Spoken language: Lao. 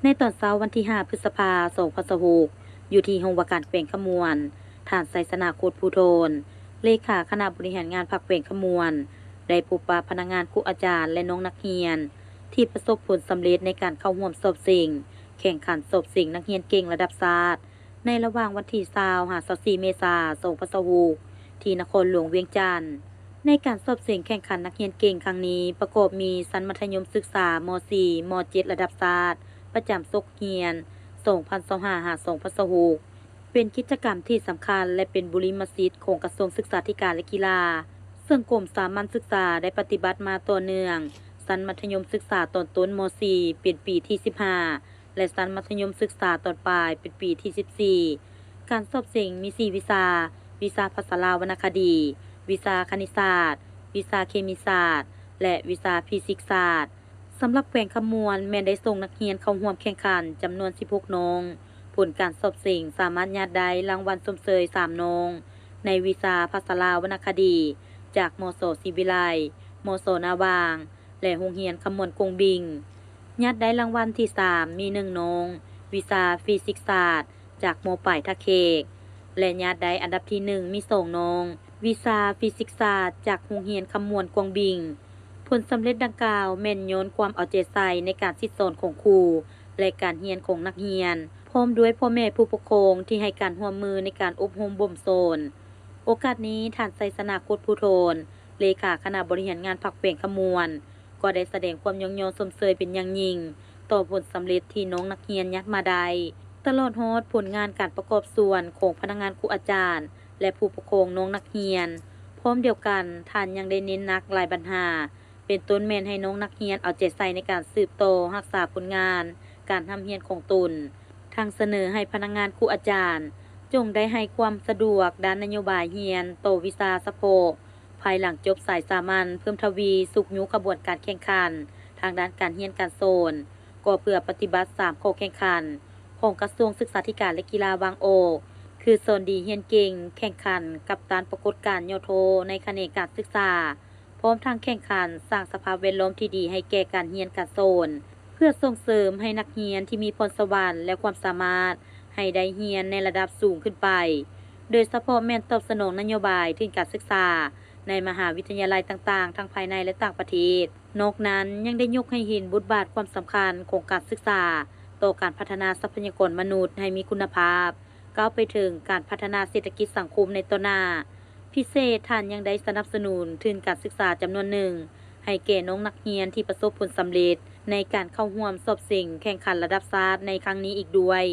ໃນຕອນເຊົ້າວັນທີຫ້າ ພຶດສະພາ ສອງພັນຊາວຫົກ ຢູ່ທີ່ຫ້ອງວ່າການແຂວງຄຳມ່ວນ, ທ່ານ ໄຊຊະນະ ໂຄດພູທອນ ເລຂາຄະນະບໍລິຫານງານພັກແຂວງຄຳມ່ວນ ໄດ້ພົບປະພະນັກງານ, ຄູອາຈານ ແລະ ນ້ອງນັກຮຽນ ທີ່ປະສົບຜົນສຳເລັດໃນການເຂົ້າຮ່ວມສອບເສັງແຂ່ງຂັນສອບເສັງນັກຮຽນເກັ່ງລະດັບຊາດ ໃນລະຫວ່າງວັນທີ ຊາວ ຫາ ຊາວສີ່ ເມສາ ສອງພັນຊາວຫົກ ທີ່ນະຄອນຫຼວງວຽງຈັນ. ໃນການສອບເສັງແຂ່ງຂັນນັກຮຽນເກັ່ງຄັ້ງນີ້ ປະກອບມີຊັ້ນມັດທະຍົມສຶກສາ ມ.ສີ່ ມ.ເຈັດ ລະດັບຊາດ ປະຈຳສົກຮຽນ ສອງພັນຊາວຫ້າ ຫາ ສອງພັນຊາວຫົກ ເປັນກິດຈະກຳທີ່ສຳຄັນ ແລະ ເປັນບຸລິມະສິດຂອງກະຊວງສຶກສາທິການ ແລະ ກິລາ, ເຊິ່ງກົມສາມັນສຶກສາໄດ້ປະຕິບັດມາຕໍ່ເນື່ອງ ຊັ້ນມັດທະຍົມສຶກສາຕອນຕົ້ນ ມ.ສີ່ ເປັນປີທີສິບຫ້າ ແລະ ຊັ້ນມັດທະຍົມສຶກສາຕອນປາຍເປັນປີທີສິບສີ່. ການສອບເສັງມີສີ່ວິຊາ, ວິຊາພາສາລາວວັນນະຄະດີ, ວິຊາຄະນິດສາດ, ວິຊາເຄມີສາດ ແລະ ວິຊາຟີຊິກສາດ. ສຳລັບແຂວງຄຳມ່ວນແມ່ນໄດ້ສົ່ງນັກຮຽນເຂົ້າຮ່ວມແຂ່ງຂັນຈຳນວນສິບຫົກນ້ອງ. ຜົນການສອບເສັງສາມາດຍາດໄດ້ລາງວັນຊົມເຊີຍສາມນ້ອງ ໃນວິຊາພາສາລາວວັນນະຄະດີ ຈາກ ມສ ສີວິໄລ, ມສ ນາຫວ່າງ ແລະ ໂຮງຮຽນຄຳມ່ວນກົງບິງ. ຍາດໄດ້ລາງວັນທີສາມ ມີໜຶ່ງນ້ອງ ວິຊາຟີຊິກສາດ ຈາກ ມ.ປາຍທ່າແຂກ ແລະ ຍາດໄດ້ອັນດັບທີໜຶ່ງ ມີສອງນ້ອງ ວິຊາຟີຊິກສາດ ຈາກໂຮງຮຽນຄຳມ່ວນກວາງບິງ. ຜົນສຳເລັດດັ່ງກ່າວແມ່ນຍ້ອນຄວາມເອົາໃຈໃສ່ໃນການສິດສອນຂອງຄູ ແລະ ການຮຽນຂອງນັກຮຽນ, ພ້ອມດ້ວຍພໍ່ແມ່ຜູ້ປົກຄອງທີ່ໃຫ້ການຮ່ວມມືໃນການອົບຮົມບົ່ມສອນ. ໂອກາດນີ້, ທ່ານ ໄຊຊະນະ ໂຄດພູທອນ ເລຂາຄະນະບໍລິຫານງານພັກແຂວງຄຳມ່ວນ ກໍໄດ້ສະແດງຄວາມຍ້ອງຍໍຊົມເຊີຍເປັນຢ່າງຍິ່ງຕໍ່ຜົນສຳເລັດທີ່ນ້ອງນັກຮຽນຍາດມາໄດ້, ຕະຫຼອດຮອດຜົນງານການປະກອບສ່ວນຂອງພະນັກງານ, ຄູອາຈານ ແລະ ຜູ້ປົກຄອງນ້ອງນັກຮຽນ. ພ້ອມດຽວກັນ, ທ່ານຍັງໄດ້ເນັ້ນໜັກຫຼາຍບັນຫາ, ເປັນຕົ້ນແມ່ນໃຫ້ນ້ອງນັກຮຽນເອົາໃຈໃສ່ໃນການສືບຕໍ່ຮັກສາຜົນງານການຮ່ຳຮຽນຂອງຕົນ, ທັງສະເໜີໃຫ້ພະນັກງານ, ຄູອາຈານ ຈົ່ງໄດ້ໃຫ້ຄວາມສະດວກດ້ານນະໂຍບາຍຮຽນຕໍ່ວິຊາສະເພາະ ພາຍຫຼັງຈົບສາຍສາມັນ, ເພີ່ມທະວີຊຸກຍູ້ຂະບວນການແຂ່ງຂັນທາງດ້ານການຮຽນການສອນ, ກໍເພື່ອປະຕິບັດສາມຂໍ້ແຂ່ງຂັນຂອງກະຊວງສຶກສາທິການ ແລະ ກິລາວາງອອກ ຄື ສອນດີຮຽນເກັ່ງ, ແຂ່ງຂັນກັບຕ້ານປາກົດການຫຍໍ້ທໍ້ໃນຂະແໜງການສຶກສາ, ພ້ອມທັງແຂ່ງຂັນສ້າງສະພາບແວດລ້ອມທີ່ດີໃຫ້ແກ່ການຮຽນການສອນ ເພື່ອສົ່ງເສີມໃຫ້ນັກຮຽນທີ່ມີພອນສະຫວັນ ແລະ ຄວາມສາມາດໃຫ້ໄດ້ຮຽນໃນລະດັບສູງຂຶ້ນໄປ, ໂດຍສະເພາະແມ່ນຕອບສະໜອງນະໂຍບາຍທຶນການສຶກສາໃນມະຫາວິທະຍາໄລຕ່າງໆ ທັງພາຍໃນ ແລະ ຕ່າງປະເທດ. ນອກນັ້ນຍັງໄດ້ຍົກໃຫ້ເຫັນບົດບາດຄວາມສຳຄັນຂອງການສຶກສາຕໍ່ການພັດທະນາຊັບພະຍາກອນມະນຸດໃຫ້ມີຄຸນນະພາບ, ກ້າວໄປເຖິງການພັດທະນາເສດຖະກິດສັງຄົມໃນຕໍ່ໜ້າ. ພິເສດ, ທ່ານຍັງໄດ້ສະໜັບສະໜູນທຶນການສຶກສາຈຳນວນໜຶ່ງ ໃຫ້ແກ່ນ້ອງນັກຮຽນທີ່ປະສົບຜົນສຳເລັດໃນການເຂົ້າຮ່ວມສອບເສັງແຂ່ງຂັນລະດັບຊາດໃນຄັ້ງນີ້ອີກດ້ວຍ.